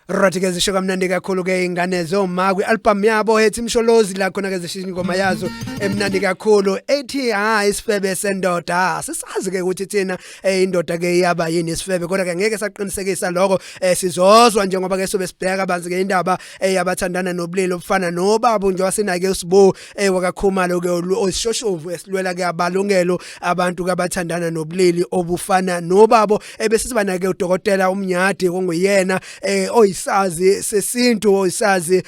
Right ke, zisho kamnandi kakhulu ke ingane zoma kwi-album yabo ethi Msholozi, la khona ke zisho ingoma yazo emnandi kakhulu ethi ha isifebe sendoda. Sisazi ke ukuthi thina indoda ke iyaba yini isifebe, kodwa ke ngeke saqinisekisa lokho. Sizozwa njengoba ke sobe sibheka banzi ke indaba yabathandana nobulili obufana nobabo, njengoba sinake uSibu wakaKhumalo ke, osishoshovu esilwela ke abalungelo abantu abathandana nobulili obufana nobabo. Ebese siba nake udokotela uMnyadi, onguyena oyisazi sesintu, oyisazi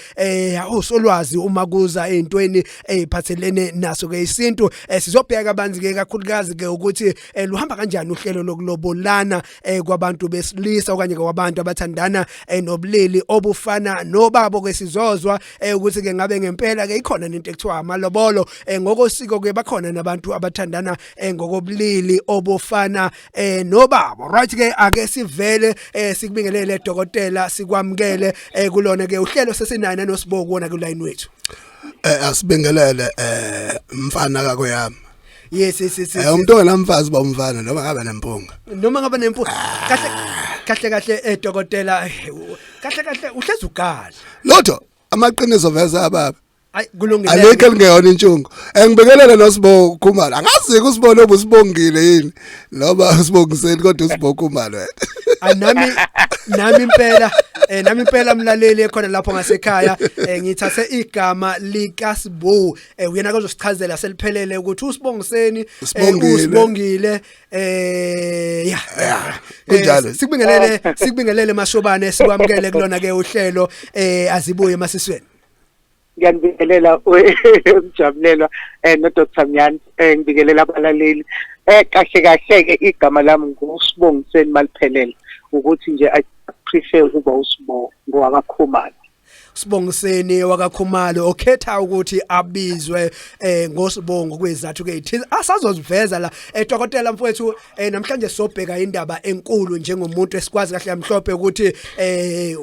osolwazi uma kuza ezintweni eziphathelene naso ke isintu. Sizobheka kabanzi ke kakhulukazi ke ukuthi luhamba kanjani uhlelo lokulobolana kwabantu besilisa okanye kwabantu abathandana nobulili obufana nobabo. Ke sizozwa ukuthi ke ngabe ngempela ke ikhona into ekuthiwa amalobolo ngokosiko ke, bakhona nabantu abathandana ngokobulili obufana nobabo. Right ke, ake sivele sikubingelele dokotela, sikwamukele kulona ke uhlelo. Sesinayo nanoSibo kuona ku line wethu. Asibingelele mfana kakoyami. Yes. Umuntu ongenamfazi ba umfana noma ngabe nempunga. Noma ngabe nempunga. Kahle kahle kahle, dokotela, kahle kahle uhlezi ugadla. Lotho, amaqiniso veza ababa. Ayi, kulungile. Alikho elingeyona intshungu. Engibingelele noSibo Khumalo. Angazi usibone obusibongile yini noma usibongiseni, kodwa uSibo Khumalo wena. Nami nami impela mlaleli ekhona lapho ngasekhaya, ngithathe igama lika Sibu. Uyena kozosichazela seliphelele ukuthi usibongiseni Usibongile. Usibongile, ya. Ya, kunjalo. Sikubingelele, sikubingelele Mashobane, sikwamukele kulona ke uhlelo azibuye emasisweni. Ngiyanibingelela umjabulelwa no Dr Mnyani, ngibingelela abalaleli. Kahle kahle ke igama lami nguSibongiseni maliphelele, ukuthi nje I prefer ukuba uSibo ngowakaKhumalo. Sibongiseni wakaKhumalo, okhetha ukuthi abizwe ngosibongo kwezathu ke ezithize asazoziveza la. Dokotela mfowethu, namhlanje sobheka indaba enkulu njengomuntu esikwazi kahle kamhlophe ukuthi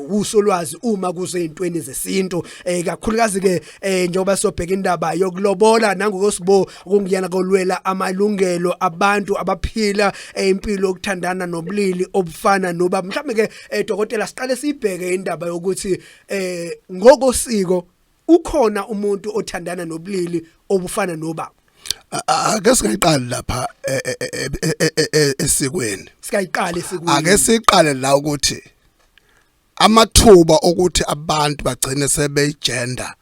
usolwazi uma kuze intweni zesintu, kakhulukazi ke njengoba sobheka indaba yokulobola, nangokosibo kungiyana kolwela amalungelo abantu abaphila impilo yokuthandana nobulili obufana noba. Mhlawumbe ke dokotela, siqale sibheke indaba yokuthi ngokosiko ukhona umuntu othandana nobulili obufana noba? Ake singayiqali lapha esikweni. Sikayiqala esikweni. Ake siqale la ukuthi amathuba okuthi abantu bagcine sebeyigender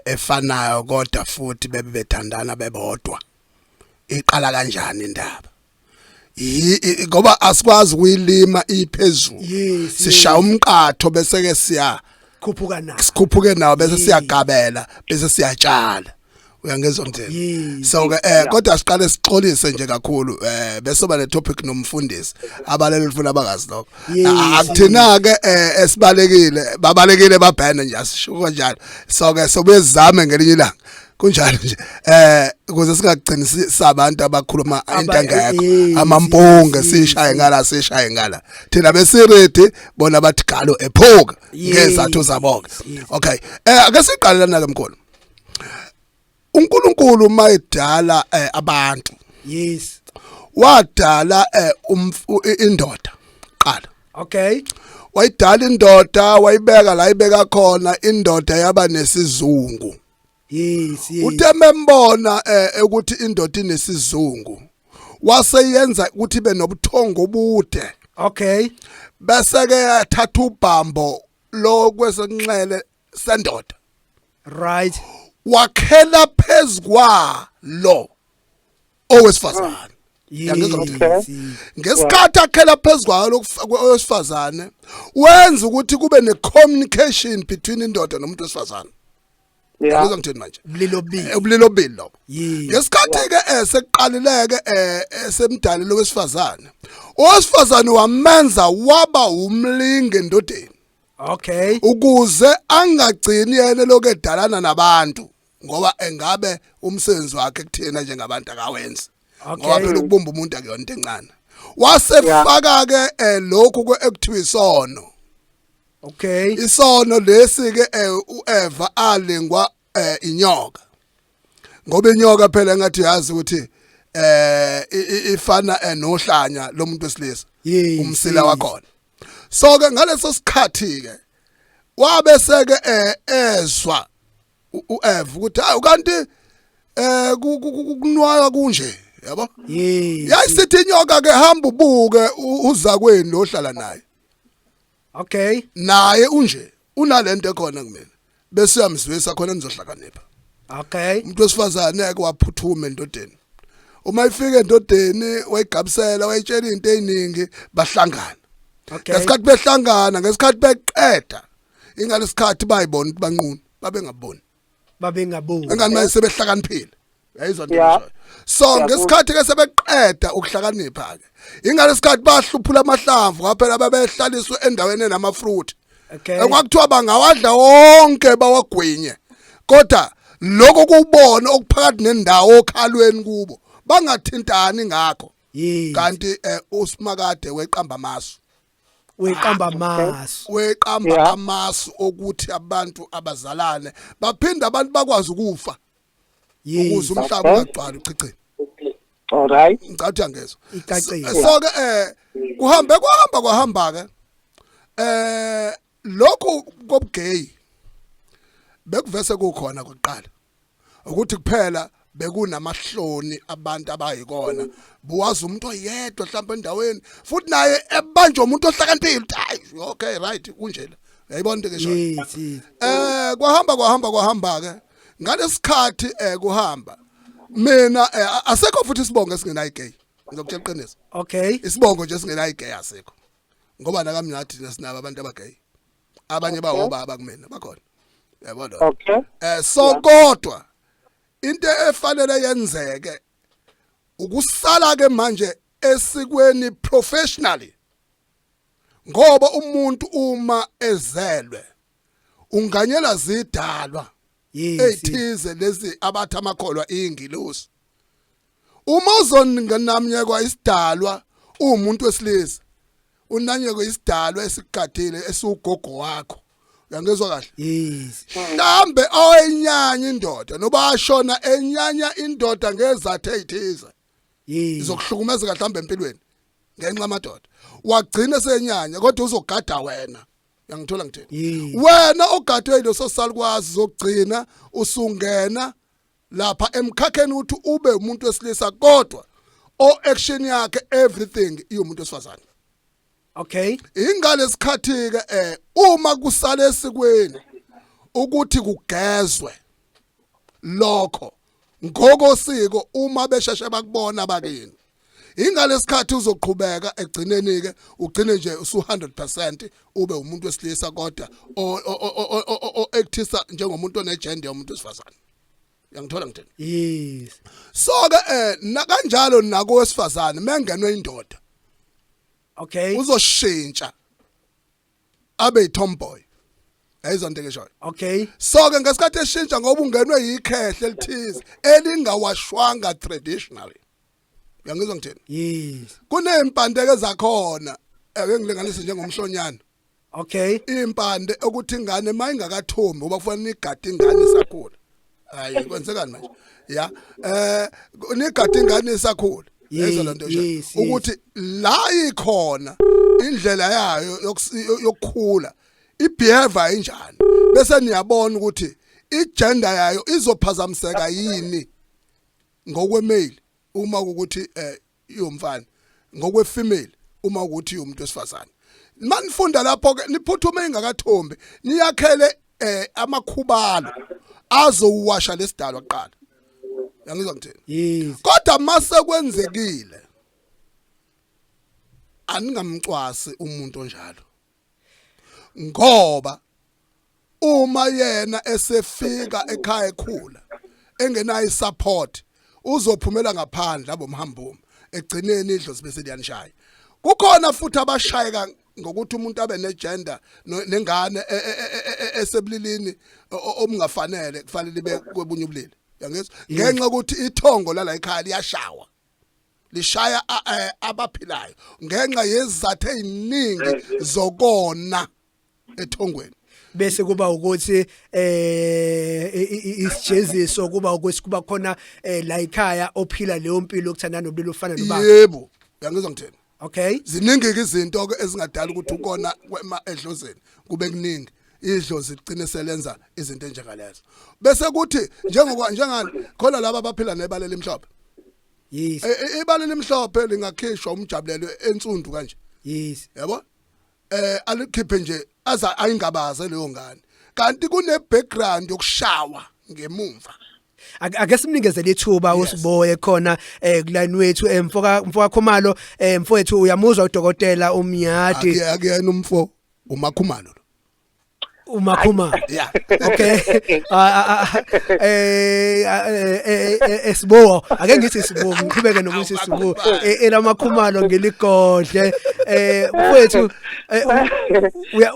efanayo kodwa futhi bebe bethandana bebodwa, iqala kanjani indaba? Ngoba asikwazi ukuyilima iphezulu. Sishaya umqatho bese ke siya khuphuka na. Sikhuphuke nawo bese siyagabela, bese siyatshala. Uyangezwa ngithini? Yes. So ke kodwa siqale sixolise nje kakhulu, bese ba ne topic nomfundisi, abalele ufuna abangazi lokho. Akuthina ke esibalekile, babalekile babhene nje, asisho kanjalo. So ke sobezame ngelinye ilanga, kunjalo nje, ukuze singagcini sabantu abakhuluma into engekho, amampunge, sishaye ngala, sishaye ngala. Thina besiready, bona bathi galo ephuka ngezathu zabo ke. Okay, ake siqale lana ke mkhulu. uNkulunkulu mayedala abantu wadala indoda qala. Wayidala indoda, wayibeka la ibeka khona, indoda yaba nesizungu. Uthe membona ukuthi indoda inesizungu, waseyenza ukuthi ibe nobuthongo obude. Bese ke yathatha ubhambo lo kwesenxele sendoda. Wakhela phezukwalo owesifazane. Yangizwa ukuthi ngesikhathi akhela phezukwayo owesifazane, wenza ukuthi kube ne-communication between indoda nomuntu wesifazane. Yangizwa ngithini manje? Ubulili obubili. Ubulili obubili lobo. Ngesikhathi ke sekuqalileke esemdalile owesifazane, owesifazane wamenza waba umlingi endodeni ukuze angagcini yena lokho edalana nabantu, ngoba engabe umsebenzi wakhe kuthina njengabantu akawenzi, ngoba phela ukubumba umuntu akuyona into encane. Wasefaka ke lokhu ekuthiwa isono. Isono lesi ke uEva alingwa inyoka, ngoba inyoka phela engathi yazi ukuthi ifana nohlanya lomuntu wesilisa, umsila wakhona. So ke ngaleso sikhathi ke wabe seke ezwa uEve ukuthi hayi, kanti kunwaya kunje, yabo. Yayisithi inyoka ke, hamba ubuke uzakwenu lo ohlala naye. Naye unje, unalento ekhona kumina, bese uyamzwisa khona nizohlakanipha. Umuntu wesifazane ke waphuthuma endodeni. Uma ifika endodeni, wayigabisela, wayitshela izinto eziningi, bahlangana. Ngesikhathi behlangana, ngesikhathi beqeda, ingalesikhathi bayibona ukuthi banqunu, babengaboni. Babengaboni. Engani manje sebehlakaniphile, uyayizwa into Yeah. engishoyo? So Ngiyakuzwa. ngesikhathi ke sebeqeda ukuhlakanipha ke, ingalesikhathi bahluphula amahlamvu, ngaphela babehlaliswe endaweni enama fruit ekwakuthiwa bangawadla wonke bawagwinye, kodwa lokho kubona okuphakathi nendawo okhalweni kubo bangathintani ngakho. Kanti uSimakade weqamba amasu. Weqamba amasu. Weqamba amasu okuthi abantu abazalane, baphinde abantu bakwazi ukufa ukuze umhlaba ungagcwali uchichime. All right. Ngicathi angezwa. Icacile. So ke kuhambe kwahamba kwahamba ke, lokhu kobugay bekuvese kukhona kuqala, ukuthi kuphela bekunamahloni abantu abayikona, buwazi umuntu oyedwa mhlawumbe endaweni, futhi naye ebanjwa umuntu ohlakaniphile ukuthi hayi, okay, right, kunjena, uyayibona into ngisho. Yes. Kwahamba kwahamba kwahamba ke ngalesikhathi kuhamba mina asekho futhi isibongo esingenayo gay, ngizokutshela iqiniso. Isibongo nje esingenayo gay asikho, ngoba nakamnyathi thina sinabo abantu abagay, abanye bawobaba kumina bakhona, yabona. So kodwa into efanele yenzeke ukusala ke manje esikweni professionally, ngoba umuntu uma ezelwe unganyela zidalwa ezithize lezi abathi amakholwa ingilosi. Uma uzongamnyekwa isidalwa uwumuntu wesilisa, unanyekwe isidalwa esikugadile esiugogo wakho, uyangizwa kahle? Yes. Mhlambe oyenyanya indoda noba ashona enyanya indoda ngezathu ezithize, izokuhlukumeza mhlambe empilweni ngenxa amadoda wagcina senyanya, kodwa uzogada wena, uyangithola ngithini? Yes. Wena ogadwe yileso salukwazi zokugcina usungena lapha emkhakheni ukuthi ube umuntu wesilisa, kodwa o action yakhe, everything iyomuntu wesifazane. Ingalesikhathi ke uma kusale esikweni ukuthi kugezwe lokho ngokosiko, uma besheshe bakubona bakini, ingalesikhathi uzoqhubeka egcineni ke ugcine nje usu 100% ube umuntu wesilisa, kodwa o actisa njengomuntu onegender yomuntu wesifazane, uyangithola ngithini? Yes. So ke na kanjalo nako wesifazane mengenwe indoda, uzoshintsha abe yitomboy, ayizwa into engishoyo? So ke ngesikhathi eshintsha, ngoba ungenwe yikhehle elithize elingawashwanga traditionally, uyangizwa ngithini? Yes. Kunempandeke zakhona, ake ngilinganise njengomhlonyana. Impande ukuthi ingane mayingakathombi, ngoba kufanele nigade ingane isakhula, hayi, kwenzekani manje ya nigade ingane isakhula, yezwa lento nje, ukuthi la ikhona indlela yayo yokukhula, ibehavior injani, bese niyabona ukuthi igender yayo izophazamiseka yini ngokwemale uma ukuthi iyomfana, ngokwefemale uma ukuthi umuntu wesifazane. Manifunda lapho ke niphuthume ingakathombi, niyakhele amakhubalo azowasha lesidalwa kuqala, yangizwa ngithini? Yes. Kodwa mase kwenzekile, aningamcwasi umuntu onjalo, ngoba uma yena esefika ekhaya ekhula engenayo support, uzophumela ngaphandle abomhambuma, egcineni idlozi bese liyanishaya. Kukhona futhi abashayeka ngokuthi umuntu abe negender nengane esebulilini obungafanele, kufanele ibe kwebunye ubulili, uyangizwa? Ngenxa ukuthi ithongo lala ekhaya liyashawa, lishaya abaphilayo ngenxa yezizathu eziningi zokona ethongweni. Bese kuba ukuthi isijeziso kuba ukuthi kuba khona la ekhaya ophila leyo mpilo yokuthandana nobulili ofana nobaba. Yebo, uyangizwa ngithini? Okay. Ziningi ke izinto ke ezingadala ukuthi ukona kwema edlozini kube kuningi, idlozi ligcine selenza izinto enjengalezo, bese kuthi njengoba njengani khona laba abaphila nebala elimhlophe. Ibala elimhlophe lingakhishwa umjabulelo ensundu kanje. Yabo, alikhiphe nje aza ayingabaze leyo ngane, kanti kune background yokushawa ngemumva. Ake simnikezele ithuba usiboye khona kuline wethu, mfoka Khumalo. Mfowethu, uyamuzwa udokotela uMnyadi? Akuyena umfo, uMakhumalo lo. UMakhumalo. Yeah. Okay. Sibo, ake ngithi sibo, ngiqhubeke nokuthi sibo, elamakhumalo ngeligodle. Mfowethu,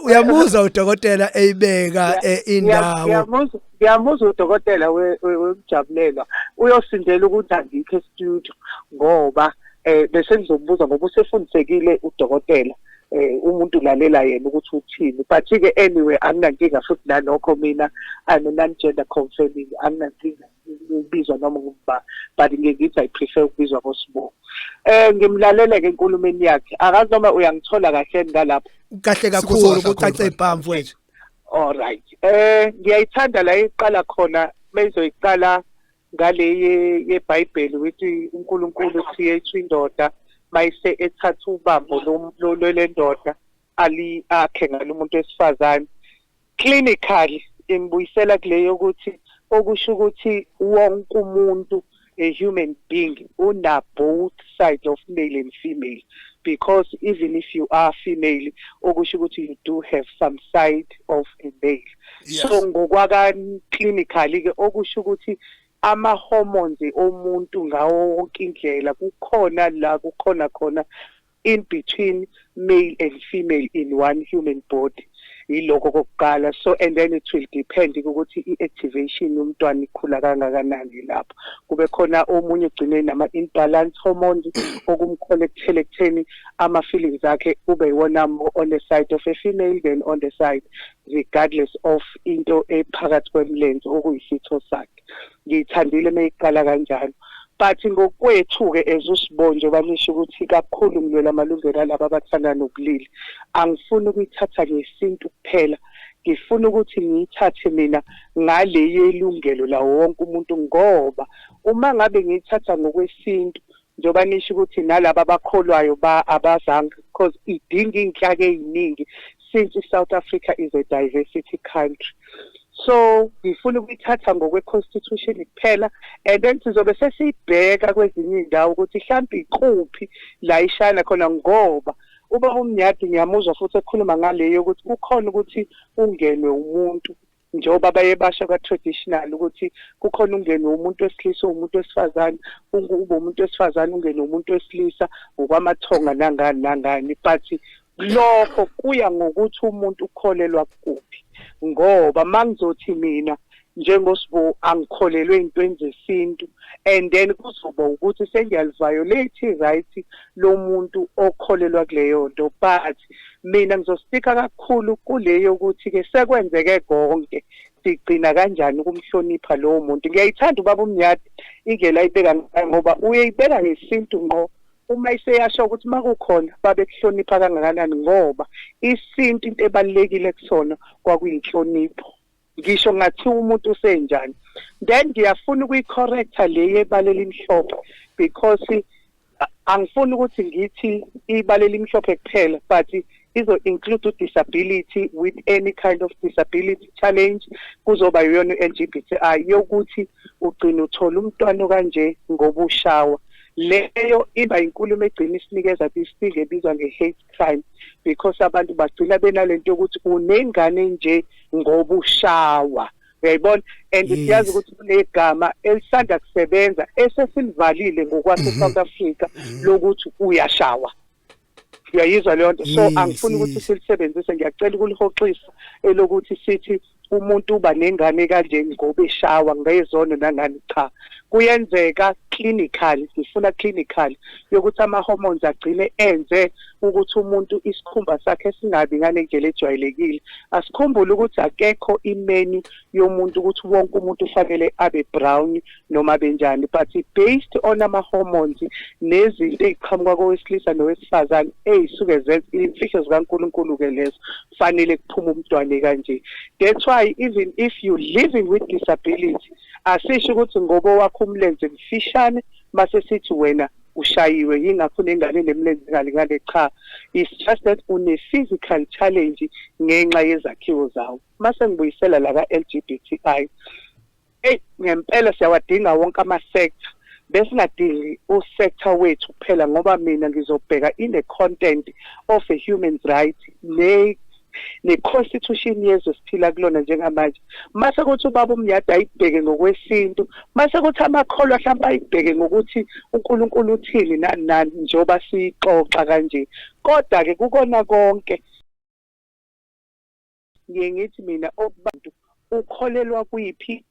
uyamuzwa udokotela eyibeka indawo? Ngiyamuzwa udokotela wemjabulelwa. Uyosindela ukuthi angikho e-studio ngoba bese ngizobuza, ngoba usefundisekile udokotela, umuntu ulalela yena ukuthi uthini. But ke anyway, anginankinga futhi nalokho. Mina, I'm a non-gender confirming, anginankinga ukubizwa noma ngubani, but ngike ngithi I prefer ukubizwa ngoSibo. Ngimlalele ke enkulumeni yakhe. Akazi noma uyangithola kahle ngalapho? Kahle kakhulu. Sikuzwa kahle. Kucace bha, mfowethu. All right. Ngiyayithanda la iqala khona, meyizoyiqala ngale yeBhayibheli ukuthi uNkulunkulu create indoda, mayise ethatha ubambo lendoda ali akhe ngalo umuntu wesifazane. Clinically imbuyisela kule yokuthi okusho ukuthi wonke umuntu, a human being, una both sides of male and female, because even if you are female, okusho ukuthi you do have some side of a male. So ngokwaka clinically ke, okusho ukuthi ama hormones omuntu ngawo wonke indlela kukhona la kukhona khona in between male and female in one human body. Yilokho kokuqala. So and then it will depend ukuthi i-activation yomntwana ikhula kangakanani. Lapho kube khona omunye ugcine nama-imbalance hormones okumconnectele ekutheni ama-feelings akhe kube iwona more on the side of a female than on the side, regardless of into ephakathi kwemlenze okuyisitho sakhe. Ngiyithandile meyiqala kanjalo. But ngokwethu-ke as uSibo, njengoba nisho ukuthi kakhulu ngilwela amalungelo alabo abathanda nobulili, angifuni ukuyithatha ngesintu kuphela, ngifuna ukuthi ngiyithathe mina ngale yelungelo lawo wonke umuntu, ngoba uma ngabe ngiyithatha ngokwesintu, njengoba nisho ukuthi nalaba abakholwayo ba abazange, because idinga iy'nhlaka ey'ningi since i-South Africa is a diversity country. So ngifuna ukuyithatha ngokwe-constitution kuphela, and then sizobe sesiyibheka kwezinye iy'ndawo ukuthi mhlampe ikuphi la ishayana khona, ngoba uba uMnyadi ngiyamuzwa futhi ekhuluma ngale yokuthi kukhona ukuthi ungenwe umuntu, njengoba baye basho ka-traditional ukuthi kukhona ungenwe umuntu wesilisa uwumuntu wesifazane, ube umuntu wesifazane ungene umuntu wesilisa ngokwamathonga nangani nangani. But lokho kuya ngokuthi umuntu ukholelwa kuphi, ngoba mangizothi mina njengoSibo angikholelwe ey'ntweni zesintu, and then kuzoba ukuthi sengiyaliviolate i-right lomuntu okholelwa kuleyo nto. But mina ngizostika kakhulu kule yokuthi-ke sekwenzeke konke, sigcina kanjani ukumhlonipha lowo muntu. Ngiyayithanda ubaba uMnyadi indlela ayibeka ngayo, ngoba uyayibeka ngesintu ngqo uma iseyasho ukuthi makukhona babekuhlonipha kangakanani, ngoba isintu into ebalulekile kusona kwakuyinhlonipho, ngisho ngathiwa umuntu usenjani. Then ngiyafuna ukuyi-correcta le yebala elimhlophe, because angifuni ukuthi ngithi ibala elimhlophe kuphela, but izo include disability, with any kind of disability challenge, kuzoba iyona i-LGBTI, yokuthi ugcina uthola umntwana kanje ngobushawa. Leyo iba inkulumo egcina isinikeza this thing ebizwa nge-hate crime, because abantu bagcina benalento yokuthi unengane nje ngobushawa, uyayibona? And siyazi ukuthi kunegama elisanda kusebenza esesilivalile ngokwase South Africa lokuthi uyashawa, uyayizwa leyo nto? So angifuni ukuthi silisebenzise, ngiyacela ukulihoxisa elokuthi sithi Umuntu uba nengane kanje ngoba eshawa ngezono nangani. Cha, kuyenzeka clinical, sifuna clinical yokuthi ama-hormones agcine enze ukuthi umuntu isikhumba sakhe singabi ngale ndlela ejwayelekile. Asikhumbule ukuthi akekho imenu yomuntu ukuthi wonke umuntu ufanele abe brown noma benjani, but based on ama-hormones nezinto ey'qhamuka kowesilisa nowesifazane ey'suke zenza iy'mfihlo zikaNkulunkulu-ke lezo, fanele kuphume umntwana kanje. That's why even if you living with disability, asisho ukuthi ngoba wakho umlenze mfishane mase sithi wena ushayiwe, yingakho unengane nemlenze engalingane. Cha, it's just that une-physical challenge ngenxa yezakhiwo zawo. Mase ngibuyisela la ka-LGBTI, eyi, ngempela siyawadinga wonke ama-sector, besingadingi usector wethu kuphela, ngoba mina ngizobheka in the content of a human right ne ne-constitution yezwe siphila kulona njengamanje. Mase kuthi ubaba uMnyadi ayibheke ngokwesintu, mase kuthi amakholwa mhlawumbe ayibheke ngokuthi uNkulunkulu uthini, nani nani, njengoba siyixoxa kanje. Kodwa-ke kukona konke ngiye ngithi mina okubantu ukholelwa kwiphi,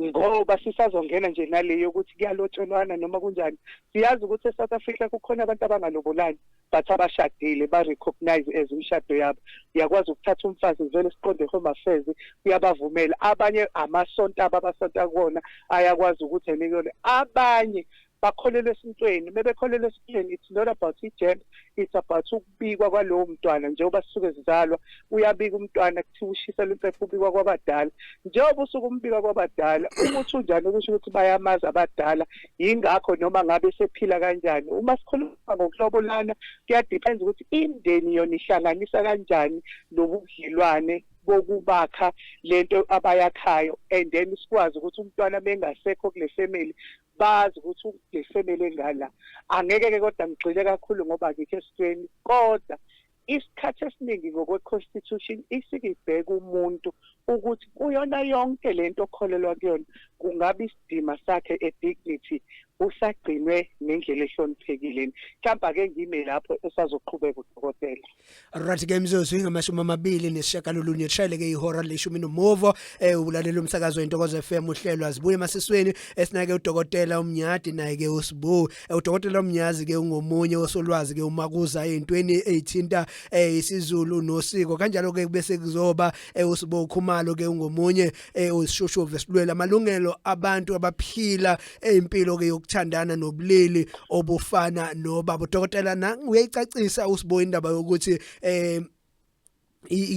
ngoba sisazongena nje nale yokuthi kuyalotsholwana noma kunjani. Siyazi ukuthi e-South Africa kukhona abantu abangalobolani but abashadile, ba-recognize as imishado yabo. Uyakwazi ukuthatha umfazi vele, siqonde Home Affairs kuyabavumela. Abanye amasonto abo abasonta kuwona ayakwazi ukuthi enikele. Abanye bakholelwa esintweni, mebekholelwa esintweni, it's not about i-gender, it's about ukubikwa kwalowo mntwana. Njengoba sisuke sizalwa, uyabika umntwana, kuthiwa ushisela impepho, ubikwa kwabadala. Njengoba usuke umbika kwabadala ukuthi unjani, kusho ukuthi bayamazi abadala, yingakho noma ngabe sephila kanjani. Uma sikhuluma ngokulobolana, kuyadependa ukuthi imindeni yona ihlanganisa kanjani lobu budlelwane bokubakha lento abayakhayo, and then sikwazi ukuthi umntwana bengasekho kule family, bazi ukuthi le family engala angeke-ke. Kodwa ngigxile kakhulu ngoba ngikho esitweni, kodwa isikhathi esiningi ngokwe-constitution isike ibheke umuntu ukuthi kuyona yonke lento okholelwa kuyona, kungabe isidima sakhe, e-dignity, usagcinwe ngendlela ehloniphekile. Mhlawumbe ake ngime lapho, esazoqhubeka udokotela. Right ke, imizuzu inga-29 kushayeleke ihora 10:15. Ulalela umsakazo Intokozo FM, uhlelo azibuye emasisweni. Esinake udokotela uMnyadi, naye ke uSibu. Udokotela uMnyazi ke ungomunye osolwazi ke umakuza ezintweni ezithinta isiZulu nosiko kanjalo ke. Bese kuzoba uSibu Khumalo ke, ungomunye osishoshovu esilwela amalungelo abantu abaphila impilo ke yokuthandana nobulili obufana nobaba. Dokotela, na uyayicacisa uSibu indaba yokuthi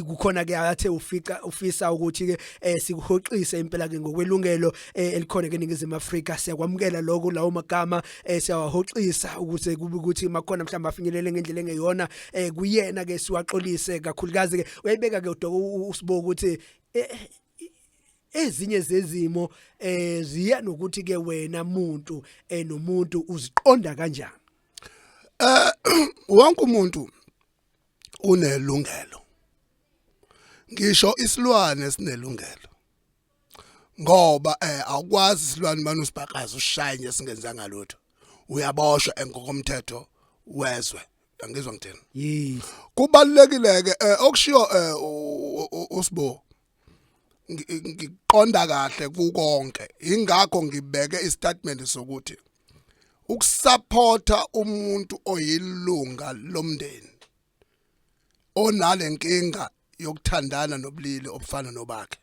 kukhona ke athe ufica ufisa ukuthi ke sikuhoxise impela ke ngokwelungelo elikhona ke eNingizimu Afrika. Siyakwamukela lokho, lawo magama siyawahoxisa ukuze kube ukuthi makhona mhlawumbe afinyelele ngendlela engeyona kuyena ke, siwaxolise kakhulukazi ke. Uyayibeka ke uSibo ukuthi ezinye zezimo ziya nokuthi ke wena muntu nomuntu uziqonda kanjani. Wonke umuntu unelungelo, ngisho isilwane sinelungelo, ngoba awukwazi isilwane manje usibhakaza usishaye nje singenzanga lutho, uyaboshwa engokomthetho wezwe. Angizwa ngithini? Yes. Kubalulekile ke okushiyo uSibo, ngiqonda kahle kukonke, ingakho ngibeke istatement sokuthi ukusupporta umuntu oyilunga lomndeni onalenkinga yokuthandana nobulili obufana nobakhe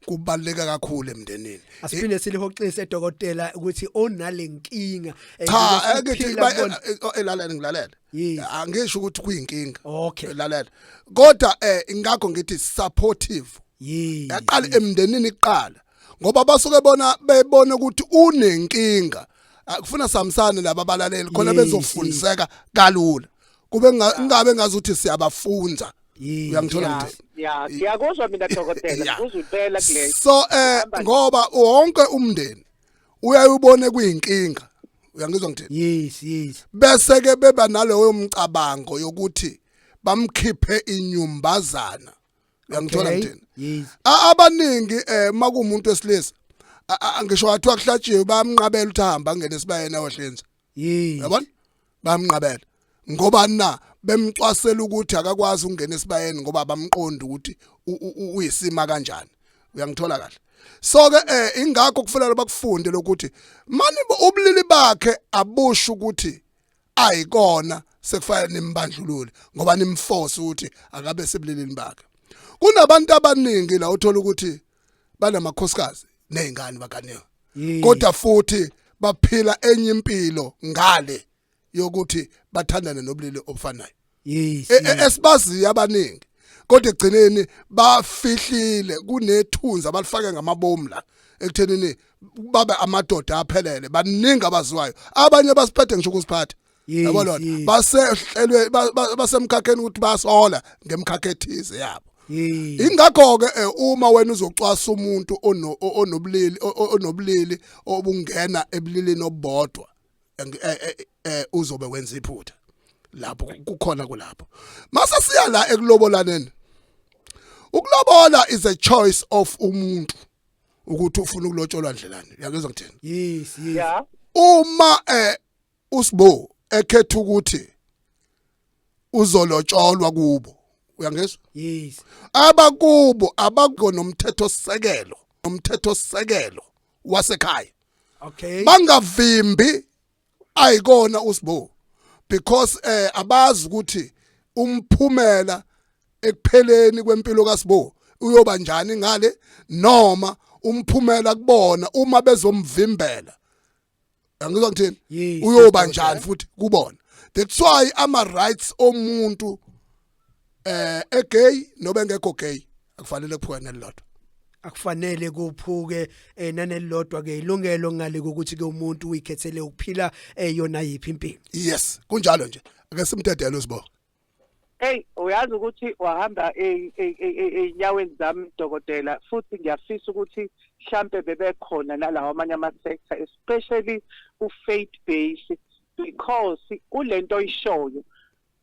kubaluleka kakhulu emndenini. Asiphinde silihoxise, dokotela, ukuthi onalenkinga Cha, akithi elalela, ngilalela. Yes. Angisho ukuthi kuyinkinga. Okay. Lalela, kodwa ingakho ngithi supportive. Yaqala emndenini kuqala, ngoba basuke bona bebona ukuthi unenkinga. Kufuna samsane laba abalaleli khona bezofundiseka kalula, kube ngabe ngazuthi siyabafunza. Uyangithola ngithini? Ya, ngiyakuzwa mina, dokotela. Ngikuzwa impela kuleyo. So ngoba wonke umndeni uyayubone kuyinkinga, uyangizwa ngithini? Yes. Bese ke beba naloyo mcabango yokuthi bamkhiphe inyumbazana, uyangithola ngithini? Yes. Abaningi makuumuntu wesilisa, ngisho wathiwa kuhlatshiwe, bayamnqabela ukuthi ahamba angene esibayeni ayohlinza. Yabona, bayamnqabela ngoba na Bemcwasela ukuthi akakwazi ukungena esibayeni ngoba abamqondi ukuthi uyisima kanjani. Uyangithola kahle? So ke ingakho kufanele bakufunde lokuthi mani ubulili bakhe abusho ukuthi ayikona sekufanele nimbandlulule ngoba nimforce ukuthi akabe sebulilini bakhe. Kunabantu abaningi la uthola ukuthi banamakhosikazi nezingane baganiwe, kodwa futhi baphila enye impilo ngale yokuthi bathandane nobulili obufanayo. Esibaziyo abaningi, kodwa ekugcineni bafihlile, kunethunzi abalifake ngamabomu la ekuthenini babe amadoda aphelele. Baningi abaziwayo, abanye basiphethe ngisho ukusiphatha, yabo lona basehlelwe basemkhakheni ukuthi basola ngemkhakha ethize yabo. Ingakho ke uma wena uzocwasa umuntu onobulili obungena ebulilini obodwa, uzobe wenza iphutha lapho kukhona kulapho. Mase siya la ekulobolaneni, ukulobola is a choice of umuntu ukuthi ufuna ukulotsholwa ndlelani. Uyakuzwa ngithini? Yes. Yeah. Uma uSibo ekhetha ukuthi uzolotsholwa kubo, uyangizwa? Yes. Abakubo abakho nomthetho sekelo, nomthetho sekelo wasekhaya bangavimbi ayikona uSibo, because abazi ukuthi umphumela ekupheleni kwempilo kaSibo uyoba njani ngale, noma umphumela kubona uma bezomvimbela, angizwa ngithini? Yes. Uyoba njani futhi kubona. That's why ama rights omuntu egay noba engekho gay akufanele kuphuke nelilodwa. Akufanele kuphuke nanelilodwa ke ilungelo ngale kokuthi ke umuntu uyikhethele ukuphila yona yiphi impilo. Yes, kunjalo nje. Ake simdedele uSibo. Hey, uyazi ukuthi wahamba ey'nyaweni zami, dokotela, futhi ngiyafisa ukuthi mhlampe bebekhona nalawa amanye ama-sector, especially u-faith based, because kulento oyishoyo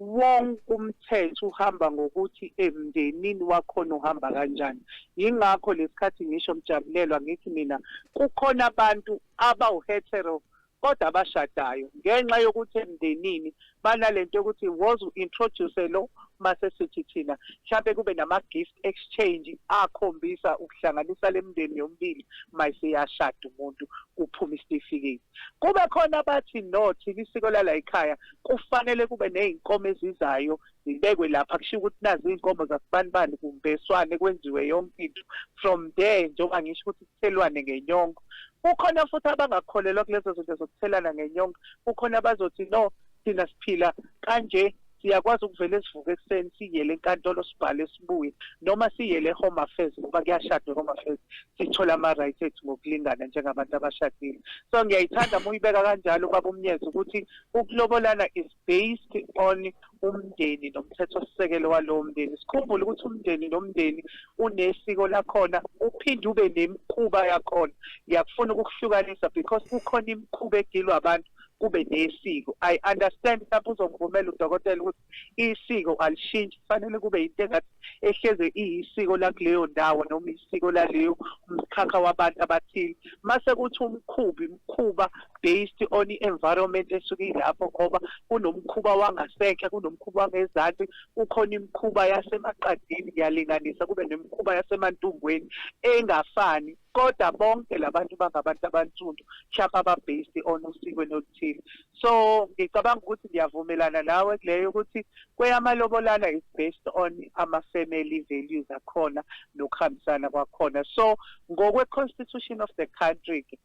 wonke umthetho uhamba ngokuthi emndenini wakhona uhamba kanjani. Yingakho lesikhathi ngisho, Mjabulelwa, ngithi mina kukhona abantu abawu-hetero kodwa abashadayo ngenxa yokuthi emndenini banalento yokuthi woze u-introduce lo, mase sithi thina mhlampe kube nama-gift exchange akhombisa ukuhlanganisa le mndeni yomibili. Mayiseyashada umuntu, kuphuma isitifiketi. Kube khona abathi no, thina isiko lala ekhaya kufanele kube ney'nkomo ezizayo zibekwe lapha, kushiwo ukuthi nazi iy'nkomo zasibanibani, kumbeswane, kwenziwe yonke into from there, njengoba ngisho ukuthi kuthelwane ngenyongo. Kukhona futhi abangakholelwa kulezo zinto zokuthelana ngenyongo. Kukhona abazothi no, thina siphila kanje, siyakwazi ukuvele sivuke ekuseni siyele enkantolo, sibhale, sibuye, noma siyele e-Home Affairs ngoba kuyashadwa e-Home Affairs, sithole ama-rights ethu ngokulingana njengabantu abashadile. So ngiyayithanda uma uyibeka kanjalo, baba uMnyezi, ukuthi ukulobolana is based on umndeni nomthethosisekelo walowo mndeni. Sikhumbule ukuthi umndeni nomndeni unesiko lakhona, uphinde ube nemikhuba yakhona. Ngiyakufuna ukukuhlukanisa because kukhona imikhuba egilwa abantu, kube nesiko. I understand, mhlawumbe uzongivumela udokotela ukuthi isiko alishintshi, kufanele kube into engathi ehleze iyisiko lakuleyo ndawo noma isiko laleyo mkhakha wabantu abathile. Mase kuthi umkhubi imikhuba based on i-environment esuke ilapho, ngoba kunomkhuba wangasenhla, kunomkhuba wangezansi, kukhona imikhuba yasemaqadini, ngiyalinganisa, kube nemikhuba yasemantungweni engafani, kodwa bonke labantu bangabantu abansundu, mhlawumbe aba-based on usikweni oluthile. So ngicabanga ukuthi ngiyavumelana nawe kuleyo ukuthi kweyamalobolana is based on ama-family values akhona nokuhambisana kwakhona. So ngokwe-constitution of the country ke,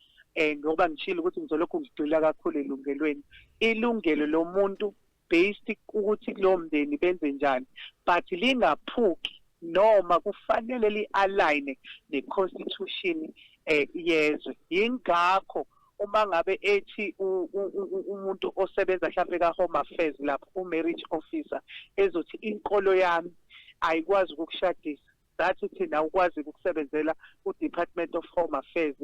ngoba ngishilo ukuthi ngizolokhu ngigxila kakhulu elungelweni, ilungelo lomuntu based ukuthi kulowo mndeni benze njani, but lingaphuki noma kufanele li-align ne-constitution yezwe. Yingakho uma ngabe ethi umuntu osebenza mhlampe ka-Home Affairs lapho, u-marriage officer, ezothi inkolo yami ayikwazi ukukushadisa. that thina ukwazi ukusebenzela u-Department of Home Affairs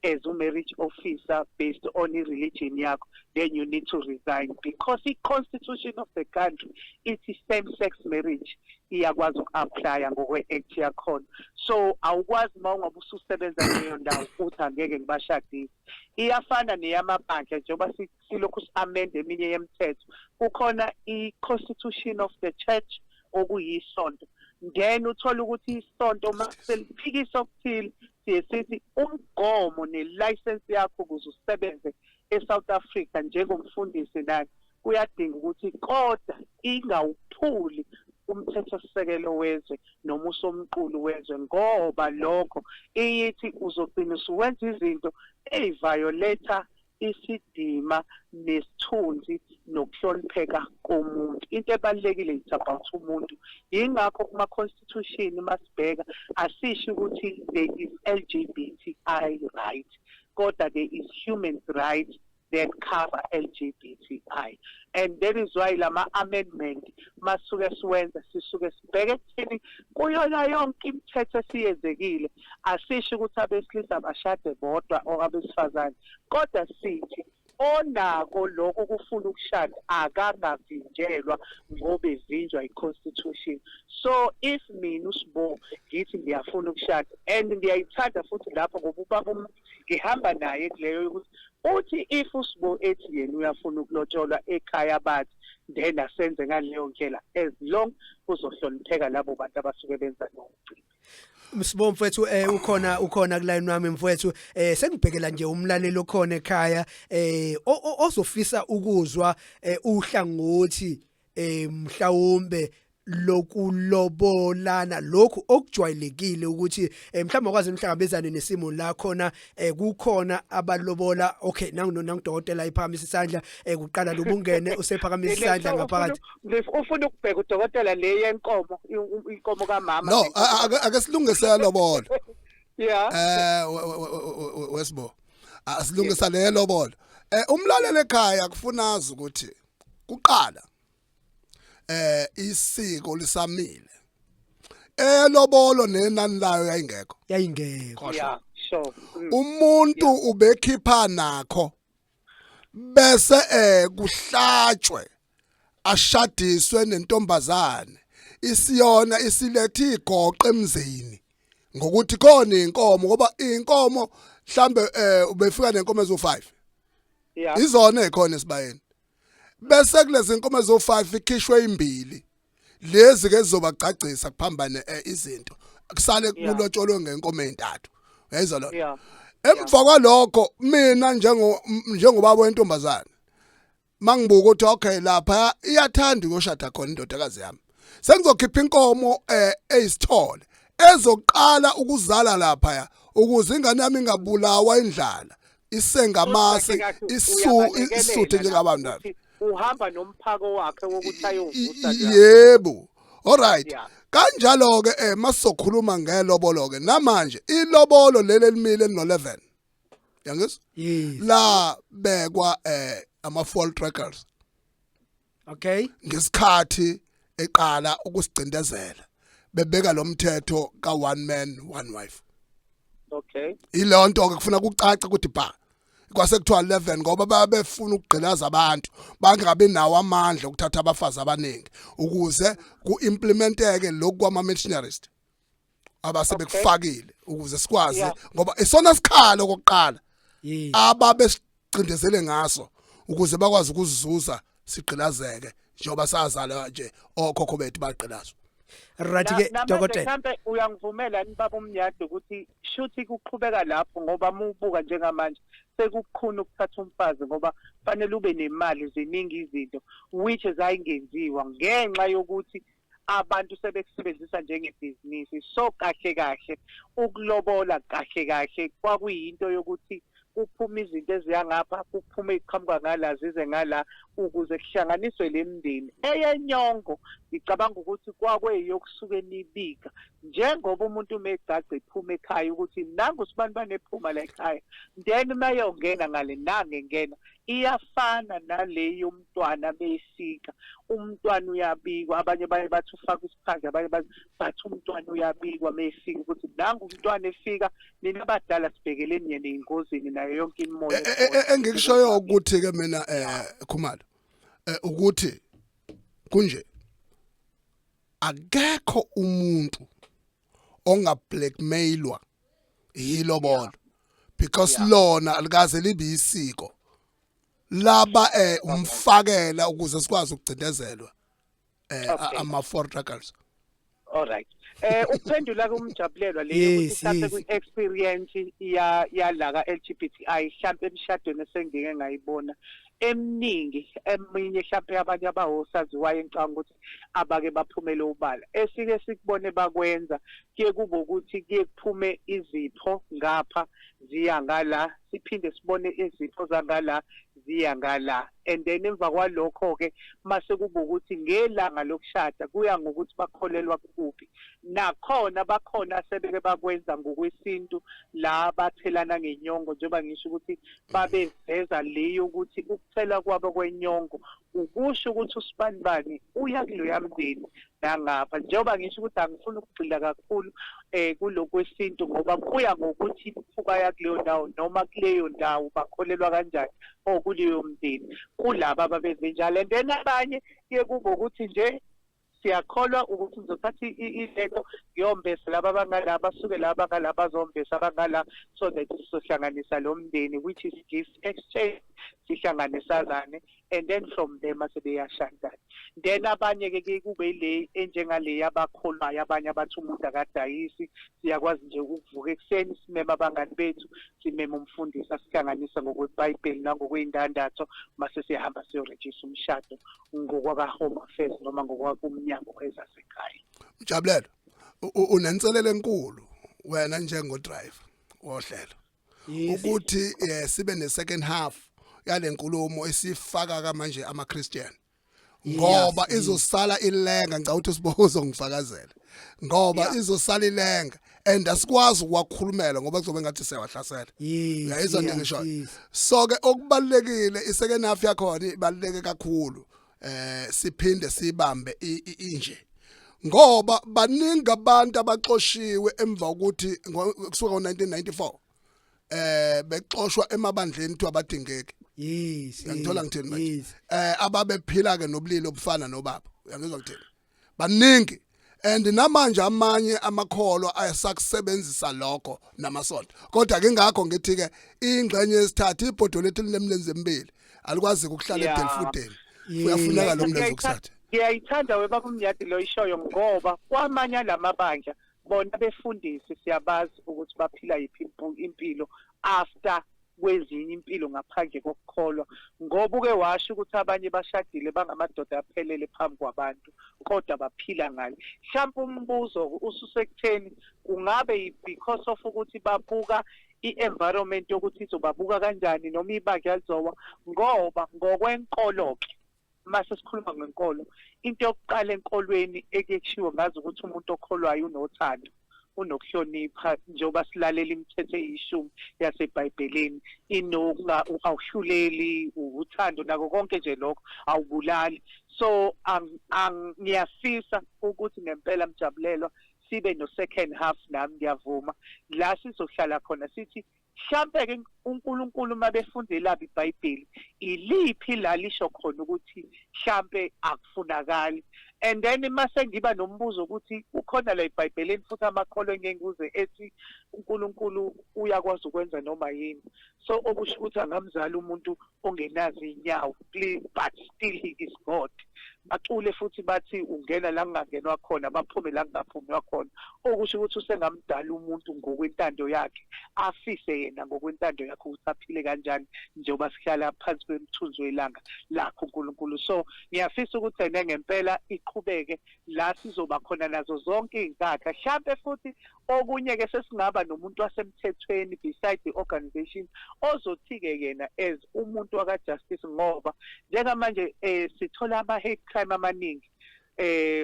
as u-marriage officer based on i-religion yakho, then you need to resign, because i-constitution of the country ithi same-sex marriage iyakwazi uku-applya ngokwe-act yakhona. So awukwazi uma ungabe ususebenza kuleyo ndawo uthi angeke ngibashadise. Iyafana neyamabandla, njengoba silokhu si-amende eminye yemithetho. Kukhona i-constitution of the church, okuyisonto, then uthola ukuthi isonto maseliphikisa okuthile, siye sithi umgomo ne-license yakho ukuze usebenze eSouth Africa njengomfundisi nani kuyadinga ukuthi kodwa ingawuphuli umthethosisekelo wezwe noma usomqulu wezwe, ngoba lokho iyithi uzogcina usuwenza izinto eziviolate isidima nesithunzi nokuhlonipheka komuntu. Into ebalulekile, it's about umuntu. Yingakho kuma constitution masibheka asisho ukuthi there is LGBTI right, kodwa there is human rights that cover LGBTI, and that is why lama amendment masuke siwenza sisuke sibheke ekutheni kuyona yonke imithetho esiyenzekile. Asisho ukuthi abesilisa bashade bodwa or abesifazane, kodwa sithi onako lokho kufuna ukushada akangavinjelwa ngoba evinjwa i-constitution. So if mina uSibo ngithi ngiyafuna ukushada and ngiyayithanda futhi lapho, ngoba ubaba ngihamba naye kuleyo yokuthi uthi if uSibo ethi yena uyafuna ukulotsholwa ekhaya, bathi then asenze ngaleyo ndlela, as long kuzohlonipheka labo bantu abasuke benza lowo mcimbi. Msibo mfethu, ukhona kuline wami mfethu. Sengibhekela nje umlaleli okhona ekhaya ozofisa ukuzwa uhlangothi mhlawumbe lokulobolana lokhu okujwayelekile, ukuthi mhlawumbe akwazi umhlangabezane nesimo la khona kukhona abalobola. Okay, nangu nangudokotela iphakamisa isandla. Kuqala lobungene usephakamisa isandla ngaphakathi. Ufuna ukubheka udokotela le yenkomo, inkomo kamama. No, ake silungise lobola. Wesibo, asilungisa le lobola. Umlaleli ekhaya kufuna azi ukuthi kuqala isiko lisamile, elobolo nenani layo yayingekho. Yayingekho. Yeah, sure. Umuntu ubekhipha nakho bese kuhlatshwe, ashadiswe nentombazane, isiyona isilethe igoqe emzini ngokuthi khona inkomo, ngoba inkomo mhlambe ubefika nenkomo ezo5 izona ekhona esibayeni, bese kulezi inkomo ezo5 ikhishwe imbili, lezi ke zizobagcagcisa kuphambane izinto, kusale kulotsholwe ngenkomo ezintathu. Uyayizwa lo? Yeah. Emva kwalokho mina njengobaba wentombazane mangibuka ukuthi okay, lapha iyathanda ukuyoshada khona indodakazi yami, sengizokhipha inkomo eyisithole ezoqala ukuzala lapha ukuze ingane yami ingabulawa indlala, isengamasi isu isuthe njengabantu. Uhamba nomphako wakhe wokuthi ayovusa. Yebo, alright. Kanjalo ke masizokhuluma ngelobolo ke namanje, ilobolo leli elimile no 11, yangizwa? Yes. La bekwa ama Voortrekkers ngesikhathi eqala ukusigcindezela, bebeka lo mthetho ka one man one wife. Ilonto ke kufuna kucace ukuthi ba kwase kuthiwa 11 ngoba babefuna ukugqilaza abantu bangabi nawo amandla okuthatha abafazi abaningi, ukuze kuimplementeke lokhu kwama missionaries abasebekufakile, ukuze sikwazi ngoba isona sikhalo kokuqala ababesicindezele ngaso ukuze bakwazi ukuzizuza, sigqilazeke njengoba sazalwa nje, okhokho bethu bagqilazwa. Right ke, dokotela. Mhlambe uyangivumela ni baba umnyadi ukuthi shuthi kuqhubeka lapho, ngoba mubuka njengamanje sekukhona ukuthatha umfazi ngoba fanele ube nemali, ziningi izinto which zayingenziwa ngenxa yokuthi abantu sebekusebenzisa njengebhizinisi. So kahle kahle ukulobola kahle kahle kwakuyinto yokuthi kuphuma izinto eziya ngapha, kuphume iqhamuka ngala, zize ngala. Ukuze kuhlanganiswe le mndeni eyenyongo, ngicabanga ukuthi kwakweyokusuke nibika njengoba umuntu uma egcagca ephuma ekhaya ukuthi nangu sibani banephuma la ekhaya, then mayongena ngale nange ngena, iyafana nale yomntwana beyifika. Umntwana uyabikwa, abanye baye bathi ufaka isiphandla, abanye bathi umntwana uyabikwa meyefika ukuthi nangu umntwana efika, nina abadala sibhekeleni yena ey'ngozini nayo yonke imimoya. Engikushoyo ukuthi-ke mina Khumalo, ukuthi kunje akekho umuntu onga blackmailwa yilobolo because lona alikaze libe isiko laba umfakela ukuze sikwazi ukucindezelwa ama four girls. Alright. Ukuphendula kumjabulelwa le ukuthi mhlambe kwi-experience ya yala ka LGBTI, mhlambe emshadweni esengike ngayibona eminingi, eminye mhlambe abanye abawosaziwayo engicabanga ukuthi abake baphumele ubala, esike sikubone bakwenza, kuye kube ukuthi kuye kuphume izipho ngapha ziya ngala, siphinde sibone izipho zangala ziya ngala, and then emva kwalokho ke mase kuba ukuthi ngelanga lokushada kuya ngokuthi bakholelwa kuphi. Nakhona bakhona sebeke bakwenza ngokwesintu la bathelana ngenyongo, njengoba ngisho ukuthi babeveza leyo ukuthi ukuthela kwabo kwenyongo ukusho ukuthi usibanibani uya kuloya mndeni nangapha. Njengoba ngisho ukuthi angifuni ukugxila kakhulu kulokwesintu ngoba kuya ngokuthi imikhuba yakuleyo ndawo noma kuleyo ndawo bakholelwa kanjani or kuleyo mndeni kulaba ababenze njalo. And then abanye kuye kube ukuthi nje siyakholwa ukuthi ngizothatha ilento ngiyombesa laba abangala, basuke laba abangala bazombesa abangala, so that sizohlanganisa lo mndeni, which is gift exchange, sihlanganisazane, and then from there mase beyashadana. Then abanye-ke ke kube le enjengale yabakholwayo, abanye abathi umuntu akadayisi, siyakwazi nje ukuvuka ekuseni simeme abangani bethu, simeme umfundisi asihlanganise ngokwebhayibheli nangokwey'ndandatho, mase siyahamba siyorejista umshado ngokwaka-Home Affairs noma ngokwakumnyango wezasekhaya. Mjabulelo, unenselelo enkulu wena njengo driver wohlelo ukuthi sibe ne second half yale nkulumo esifaka kamanje ama Christian ngoba izosala ilenga. Ngicabanga ukuthi uSibo uzongifakazela ngoba izosala ilenga and asikwazi ukwakhulumela ngoba kuzobe ngathi siyawahlasela. Uyayizwa into engishoyo? So ke okubalekile, i-second half yakhona ibaluleke kakhulu, siphinde sibambe inje ngoba baningi abantu abaxoshiwe emva kokuthi kusuka ngo1994 bexoshwa emabandleni kuthiwa abadingeki. Uyangithola ngithini manje? Yes. Ababephila ke nobulili obufana nobaba, uyangizwa ngithini? Baningi and namanje amanye amakholwa ayasakusebenzisa lokho namasonto, kodwa ke ngakho ngithi ke ingxenye yesithathu, ibhodo lethu linemlenze emibili, alikwazi ukuhlala edelfudeni, kuyafuneka lo mlenze wokuthatha. Ngiyayithanda webaba uMnyadi lo ishoyo ngoba kwamanye lamabandla bona befundisi siyabazi ukuthi baphila yiphi impilo after kwezinye impilo ngaphandle kokukholwa, ngoba uke washo ukuthi abanye bashadile bangamadoda aphelele phambi kwabantu kodwa baphila ngale. Mhlawumbe umbuzo ususekutheni kungabe because of ukuthi babuka i-environment yokuthi izobabuka kanjani noma ibandla lizowa, ngoba ngokwenkolo-ke mase sikhuluma ngenkolo, into yokuqala enkolweni ekuye kushiwo ngazi ukuthi umuntu okholwayo unothando, unokuhlonipha, njengoba silalela imithetho eyishumi yaseBhayibhelini, inokunga awuhluleli, uthando nako konke nje lokho, awubulali. So ngiyafisa ukuthi ngempela mjabulelwa sibe no second half, nami ngiyavuma, la sizohlala khona sithi mhlampe ke uNkulunkulu uma befunde labo iBhayibheli iliphi la lisho khona ukuthi mhlampe akufunakali. And then mase ngiba nombuzo ukuthi ukhona la eBhayibhelini futhi amakholwa engeke ethi uNkulunkulu uyakwazi ukwenza noma yini, so okusho ukuthi angamzala umuntu ongenazo inyawo, please, but still he is God. Bacule futhi bathi ungena la kungangenwa khona, baphume la kungaphunywa khona, okusho ukuthi usengamdala umuntu ngokwentando yakhe, afise yena ngokwentando yakhe ukuthi aphile kanjani njengoba sihlala phansi kwemthunzi welanga lakho uNkulunkulu. So ngiyafisa ukuthi ene ngempela iqhubeke la sizoba khona nazo zonke iy'nkakha mhlampe futhi. Okunye ke sesingaba nomuntu wasemthethweni beside the organization ozothi ke yena as umuntu waka justice, ngoba njengamanje sithola ama hate crime amaningi.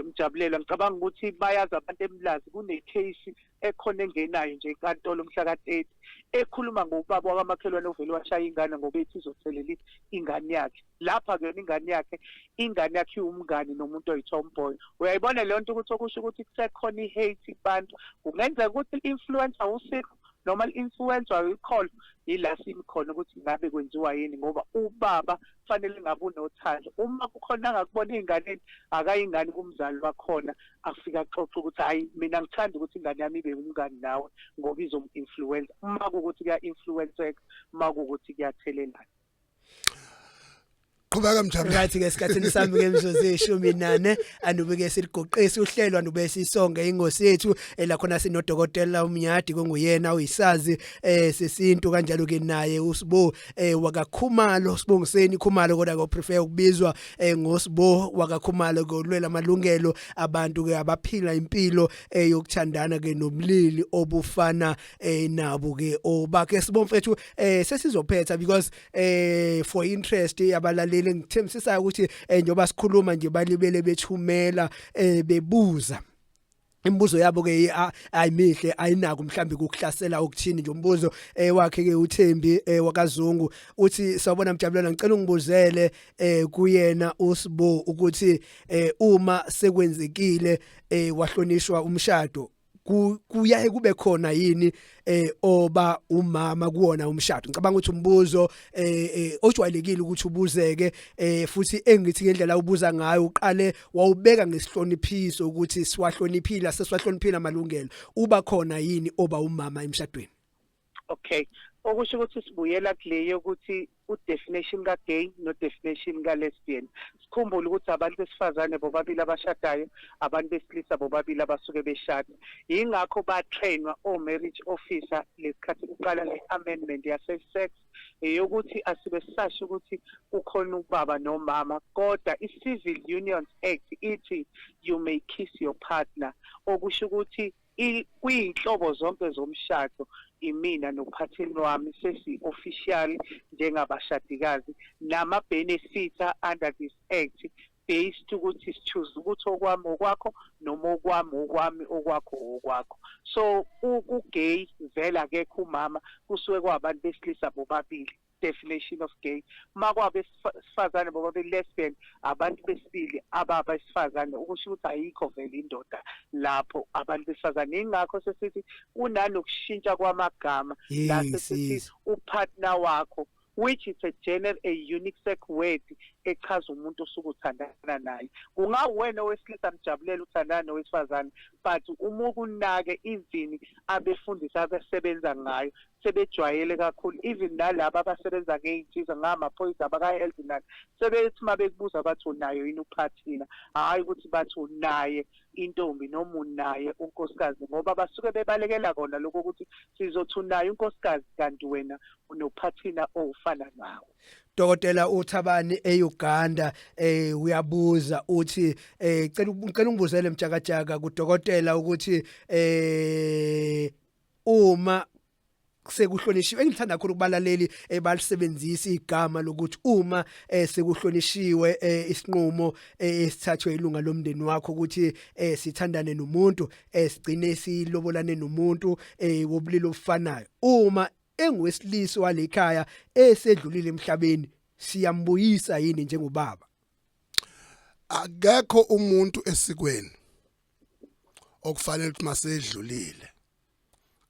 Mjabulelwa, ngicabanga ukuthi bayazi abantu eMlazi, kune case ekhona engenayo nje enkantolo mhla ka-30 ekhuluma ngobaba wakamakhelwane ovele washaya ingane ngoba ethi izothelela ingane yakhe. Lapha kuyona ingane yakhe, ingane yakhe iwumngani nomuntu oyi-tomboy. Uyayibona leyo nto ukuthi okusho ukuthi kusekhona i-hate kubantu. Kungenzeka ukuthi i-influence usiko noma i-influence uyikholo, yila simi khona ukuthi ngabe kwenziwa yini, ngoba ubaba kufanele ngabe unothando. Uma kukhona angakubona ey'nganeni, akayingane kumzali wakhona, afike axoxe ukuthi hayi, mina ngithanda ukuthi ingane yami ibe umngani nawe ngoba izom-influence. Uma kuwukuthi kuya-influenceka, uma kuwukuthi kuyathelelana. Qhubeka, Mjabulelwa. Right ke, esikhathini sami ke imizuzu 14, anube siligoqisa uhlelo, anube sisonge ingosi yethu la khona sinodokotela uMnyadi, kunguyena uyisazi sesintu, kanjalo ke naye uSibo wakaKhumalo, Sibongiseni Khumalo, kodwa ke prefer ukubizwa ngoSibo wakaKhumalo, kolwela amalungelo abantu ke abaphila impilo yokuthandana ke nomlili obufana nabo ke obakhe. Sibomfethu, sesizophetha because for interest yabalaleli, ngithembisisayo ukuthi njengoba sikhuluma nje balibele bethumela bebuza imibuzo yabo ke, ayimihle, ayinako mhlambi ukuhlasela okuthini nje. Umbuzo wakhe ke uThembi wakaZungu uthi, "Sawubona Mjabulelwa, ngicela ungibuzele kuyena uSibo ukuthi uma sekwenzekile wahlonishwa umshado, kuyaye kube khona yini oba umama kuwona umshado?" Ngicabanga ukuthi umbuzo ojwayelekile ukuthi ubuzeke, futhi engithi ngendlela ubuza ngayo uqale wawubeka ngesihloniphiso ukuthi siwahloniphile, sesiwahloniphile amalungelo, uba khona yini oba umama emshadweni? Okay, okusho ukuthi sibuyela kule yokuthi u-definition ka-gay no-definition ka-lesbian. Sikhumbule ukuthi abantu besifazane bobabili abashadayo, abantu besilisa bobabili abasuke beshada. Yingakho ba-trainwa o-marriage officer lesikhathi kuqala le-amendment yase-sex, eyokuthi asibe sisasho ukuthi kukhona ubaba nomama, kodwa i-Civil Unions Act ithi you may kiss your partner, okusho ukuthi kwiy'nhlobo zonke zomshado, imina nophathini wami sesi-official njengabashadikazi, nama-benefits under this act based ukuthi si-choose ukuthi okwami okwakho noma okwami okwami, okwakho okwakho. So ku-gay vele akekho umama, kusuke kwabantu besilisa bobabili, definition of gay. Uma kwabesifazane bobabili, lesbian, abantu besibili ababesifazane, okusho ukuthi ayikho vele indoda lapho, abantu besifazane. Ingakho sesithi kunanokushintsha kwamagama la, sesithi upartner wakho, which is a general, a unique sex word echaza umuntu osuke uthandana naye. Kungawena owesilisa, Mjabulela, uthandana nowesifazane, but uma ukunake even abefundisi abasebenza ngayo sebejwayele kakhulu, even nalaba abasebenza ngey'nsiza, ngamaphoyisa, abaka-health nani, sebethi uma bekubuza bathi unayo yini uphathina, hhayi ukuthi bathi unaye intombi noma unaye unkosikazi, ngoba basuke bebalekela kona lokho ukuthi sizothi unaye unkosikazi kanti wena unophathina owufana nawe. Dokotela uThabani eUganda uyabuza, uthi cela ungibuzele mjakajaka kudokotela ukuthi uma sekuhlonishiwe, engithanda kakhulu kubalaleli ebalisebenzisa igama lokuthi uma sekuhlonishiwe isinqumo esithathwe ilunga lomndeni wakho ukuthi sithandane nomuntu, sigcine silobolane nomuntu wobulili obufanayo, uma engowesilisa walekhaya esedlulile emhlabeni, siyambuyisa yini njengobaba? Akekho umuntu esikweni okufanele ukuthi masedlulile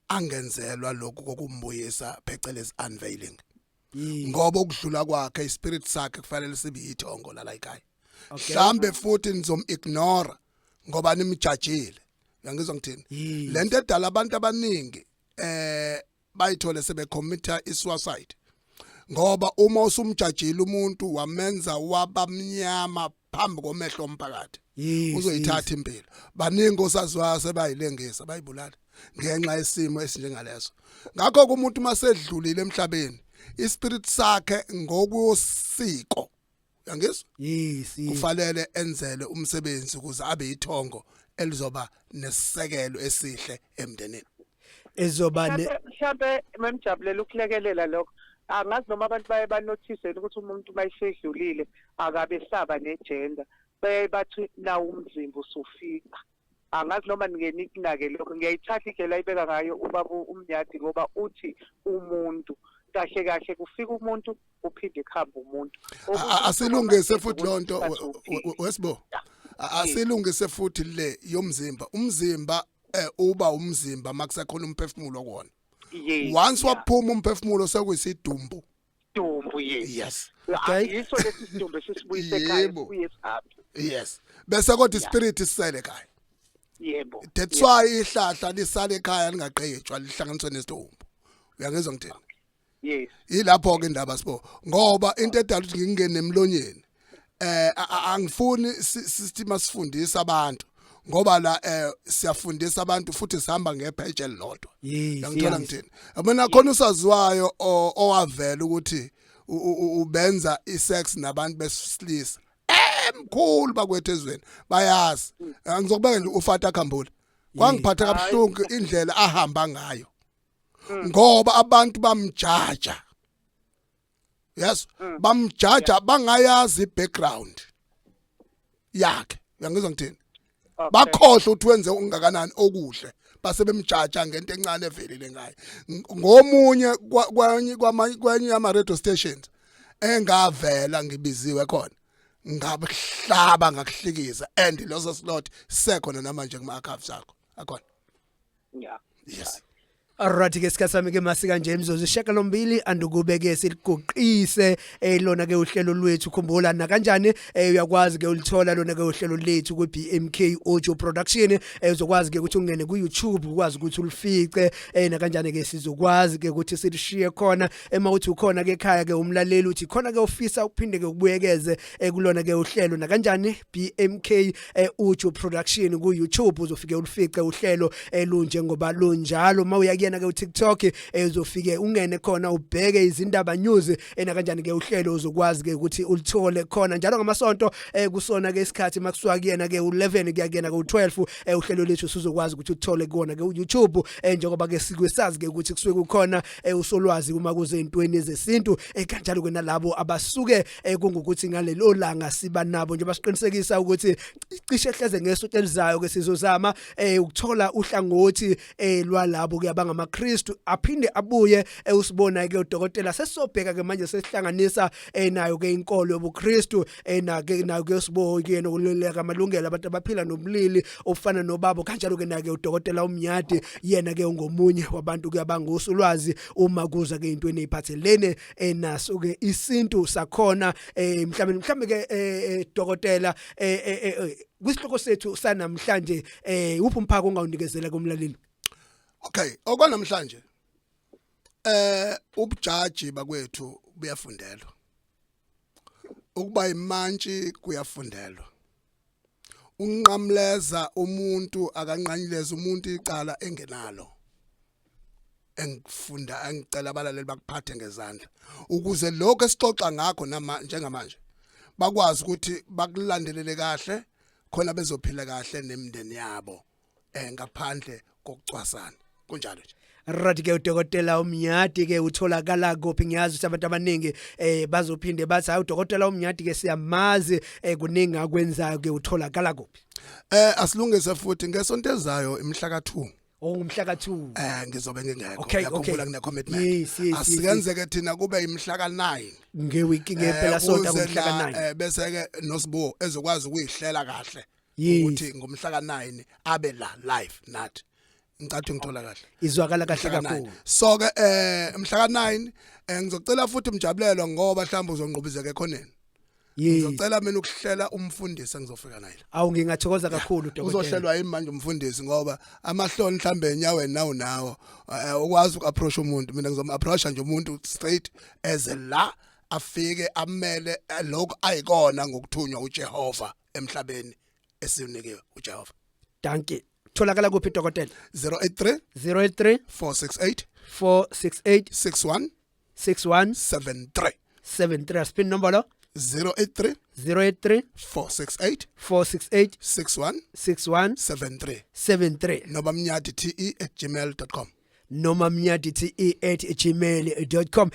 angenzelwa lokhu kokumbuyisa, phecelezi unveiling, ngoba ukudlula kwakhe ispirit sakhe kufanele sibe yithongo la ekhaya. Mhlambe futhi nizom ignore ngoba nimjajile. Uyangizwa ngithini? Yes. Lento edala abantu abaningi bayithole sebecommita isuicide, ngoba uma usumjajile umuntu wamenza wabamnyama phambi komehlo omphakathi, uzoyithatha impilo. Baningi osaziwayo sebayilengisa, bayibulala ngenxa yesimo esinjengaleso. Ngakho umuntu masedlulile emhlabeni, ispirit sakhe ngokosiko, uyangizwa? Yes. Kufanele enzele umsebenzi ukuze abe yithongo. elizoba nesisekelo esihle emndenini. Ezoba ne Mhlambe memjabulela ukulekelela lokho. Angazi noma abantu baye banothise ukuthi umuntu mayisedlulile akabe saba negender, baye bathi nawo umzimba usufika. Angazi noma nike nikunake lokho. Ngiyayithatha indlela ayibeka ngayo ubaba uMnyadi, ngoba uthi umuntu kahle kahle kufika umuntu, uphinde kuhambe umuntu. Asilungise futhi lonto, wesibo, asilungise futhi le yomzimba. Umzimba uba umzimba makusekhona umphefumulo kuwona. Once waphuma umphefumulo, sekuyisidumbu. Dumbu, yes. Yes. Okay. Yiso lesi sidumbu esisibuyise ekhaya. Sibuye sihambe. Yes, bese kodwa ispirit sisele ekhaya. That's why ihlahla lisale ekhaya, lingaqeyetshwa, lihlanganiswe nesidumbu. Uyangizwa ngithini? Yes. Ilapho ke indaba, sibo, ngoba into edala ukuthi ngingene emlonyeni, angifuni sithi masifundisa abantu, ngoba la siyafundisa abantu futhi sihamba ngepage elilodwa. Ngiyangithola ngithini? Yabona, khona usaziwayo owavela ukuthi ubenza isex nabantu besilisa, emkhulu bakwethu ezweni bayazi. Ngizokubeka nje uFata Khambule. Kwangiphatha kabuhlungu indlela ahamba ngayo, ngoba abantu bamjaja, yes, bamjaja bangayazi ibackground yakhe. Uyangizwa ngithini? Bakhohle ukuthi wenze ungakanani okuhle, base bemjaja ngento encane evelile ngaye. Ngomunye kwanye kwanye ama radio stations engavela ngibiziwe khona, ngabuhlaba, ngakuhlikiza, and leso slot sekhona namanje kuma archives akho akhona. Yes. Alright ke, isikhathi sami ke masika nje imizuzu 8 andukube ke siliguqise lona ke uhlelo lwethu. Khumbula na kanjani, uyakwazi ke ulithola lona ke uhlelo lethu ku BMK Audio Production. Uzokwazi ke ukuthi ungene ku YouTube, ukwazi ukuthi ulifice. Na kanjani ke sizokwazi ke ukuthi silishiye khona. Ema uthi ukhona ke ekhaya ke umlaleli, uthi khona ke ufisa ukuphinde ke ukubuyekeze kulona ke uhlelo, na kanjani BMK Audio Production ku YouTube uzofike ulifice uhlelo elunjengoba lunjalo. Mawuya kuyena ke uTikTok, uzofike ungene khona, ubheke izindaba news, ena kanjani ke uhlelo uzokwazi ke ukuthi ulithole khona njalo ngamasonto, kusona ke isikhathi makusuka kuyena ke u11 kuya kuyena ke u12. Uhlelo lethu sizokwazi ukuthi uthole kuona ke uYouTube, njengoba ke sikwesazi ke ukuthi kusuke kukhona usolwazi uma kuze intweni zesintu, kanjalo ke nalabo abasuke kungukuthi ngalelo langa siba nabo, njengoba siqinisekisa ukuthi cishe hleze ngesonto elizayo ke sizozama ukuthola uhlangothi lwalabo ke abangamaKristu, aphinde abuye usibona ke udokotela. Sesisobheka ke manje, sesihlanganisa nayo ke inkolo yobuKristu, nake nayo ke sibo ke nokululeka amalungelo abantu abaphila nobulili ofana nobabo. Kanjalo ke nake udokotela uMnyadi, yena ke ungomunye wabantu ke abangosulwazi uma kuza ke intweni eziphathelene enaso ke isintu sakhona. Mhlawumbe ke, dokotela, kwisihloko sethu sanamhlanje, uphi umphako ongawunikezela kumlaleli? Okay, okwanamhlanje ubujaji bakwethu buyafundelwa, ukuba imantshi kuyafundelwa, unqamleza umuntu akanqanyileza umuntu icala engenalo. Engifunda, engicela abalaleli bakuphathe ngezandla ukuze lokho esixoxa ngakho nama njengamanje bakwazi ukuthi bakulandelele kahle, khona bezophila kahle nemindeni yabo ngaphandle kokucwasana. Kunjalo nje. Right ke, udokotela uMnyadi ke utholakala kuphi? Ngiyazi ukuthi abantu abaningi bazophinde bathi, "Hayi, udokotela uMnyadi ke siyamazi, kuningi akwenzayo." Ke utholakala kuphi? Asilungise futhi, ngesonto ezayo imhla ka2. Ongumhla ka2. Ngizobe ngingekho. Uyakhumbula kune commitment. Yes. Asikenzeke thina kube imhla ka9. Ngewiki, ngempela sonto ngomhla ka9. Bese ke noSibo ezokwazi ukuyihlela kahle ukuthi ngomhla ka9 abe la live nathi. Ngicathi ngithola kahle. Izwakala kahle Mhla ka-9. kakhulu. So ke mhla ka9 ngizocela futhi umjabulelo, ngoba mhlawumbe uzonqubizeka ekhoneni. Ngizocela mina ukuhlela umfundisi engizofika naye. Awu, ngingathokoza kakhulu, dokotela. Uzohlelwa yimi manje umfundisi, ngoba amahloni mhlambe enyaweni nawo nawo ukwazi uku-approach umuntu. Mina ngizom-approacha nje umuntu straight as la afike amele lokho ayikona ngokuthunywa uJehova emhlabeni esinikiwe uJehova. Dankie. Tholakala kuphi, dokotela? 083 083 468 468 61 61 73. 73. Spin nombolo. 083 083 468 468 61 61 73 73 noma mnyadi.te@gmail.com. Noma mnyadi.te@gmail.com.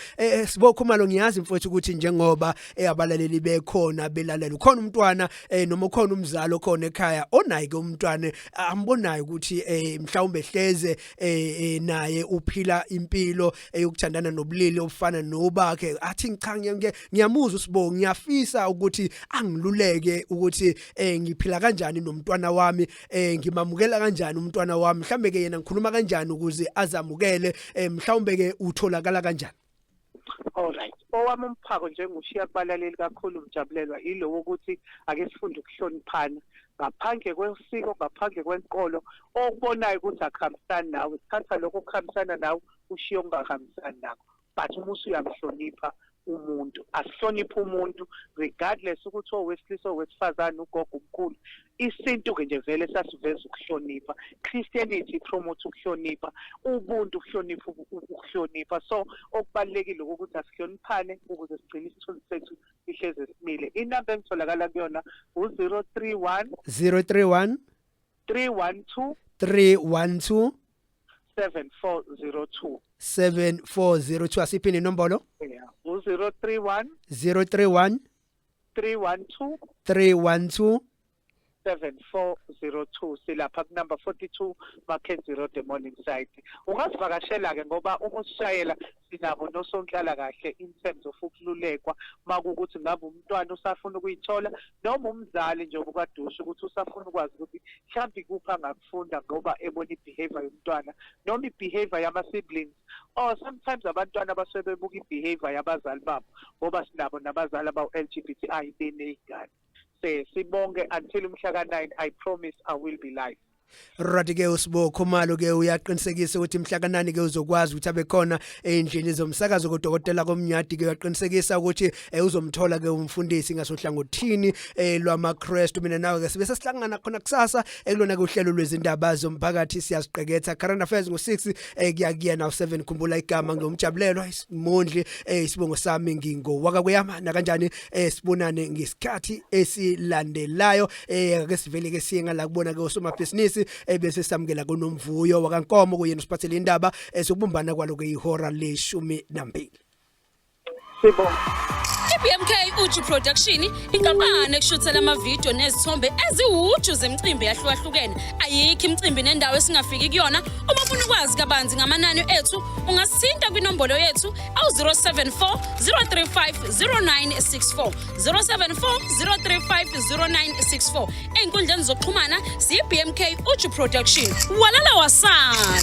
Sibo Khumalo, ngiyazi mfowethu ukuthi njengoba abalaleli bekhona belalela, ukhona umntwana noma ukhona umzali okhona ekhaya onaye ke umntwana ambonayo ukuthi mhlawumbe hleze naye uphila impilo eyokuthandana nobulili obufana nobakhe, athi cha, ngiyamuzwa uSibo, ngiyafisa ukuthi angiluleke ukuthi ngiphila kanjani nomntwana wami, ngimamukela kanjani umntwana wami, mhlambe ke yena ngikhuluma kanjani ukuze azamukele, mhlawumbe ke utholakala kanjani? Alright. Owami umphako njengoshiya kubalaleli kakhulu, mjabulelwa, ilo ukuthi ake sifunde ukuhloniphana ngaphandle kwesiko, ngaphandle kwenkolo. Okubonayo ukuthi akuhambisani nawe, sithatha lokho okuhambisana nawe, ushiye okungahambisani nakho, but uma usuyamhlonipha umuntu, asihloniphe umuntu regardless ukuthi owesilisa, owesifazane, ugogo, umkhulu. Isintu-ke nje vele sasiveza ukuhlonipha. Christianity promote ukuhlonipha ubuntu, ukuhlonipha, ukuhlonipha. So okubalulekile ukuthi asihloniphane ukuze sigcine isithunzi sethu sihleze simile. Inamba engitholakala kuyona u-031 031 312 312 7402. 7402. Asiphinde inombolo. Yeah, u-031 031 312 312 7402. Silapha kunumber 42 Mackenzie Road, Morningside. Ungasivakashela ke ngoba uma usishayela sinabo nosonhlala kahle in terms of ukululekwa, makukuthi ngabe umntwana usafuna ukuyithola noma umzali nje obukadusha ukuthi usafuna ukwazi ukuthi mhlawumbe ikuphi angakufunda ngoba ebona i-behavior yomntwana noma i-behavior yama-siblings, or sometimes abantwana basuke bebuka i-behavior yabazali babo, ngoba sinabo nabazali abawu-LGBTI beney'ngane. Sibonge until umhla ka-9. I promise I will be live. Right ke, uSibo Khumalo ke uyaqinisekisa ukuthi mhla ka-9 ke uzokwazi ukuthi abe khona endlini zomsakazo kodokotela komnyadi. Ke uyaqinisekisa ukuthi uzomthola ke umfundisi ngasohlangothini lwamaKristu. Mina nawe ke sibe sesihlangana khona kusasa ekulona ke uhlelo lwezindaba zomphakathi. Siyaziqeketha current affairs ngo6 kuya kuyena u7. Khumbula igama ngomjabulelo isimondli, isibongo sami ngingowaka kuyama nakanjani. Sibonane ngesikhathi esilandelayo. Ake sivele ke siye ngala kubona ke osomabhizinisi, bese samukela kuNomvuyo wakaNkomo, kuyena usiphathele indaba sokubumbana kwalo ke ihora le-12. Sibonge. I-BMK Uju Production, inkampani ekushuthela amavidiyo nezithombe eziwuju zemicimbi yahlukahlukene. Ayikho imicimbi nendawo esingafiki kuyona. Uma ufuna ukwazi kabanzi ngamanani ethu, ungasithinta kwinombolo yethu awu-074 035 0964, 074 035 0964. Ey'nkundleni zokuxhumana siyi-BMK Uju Production. Walala wasala.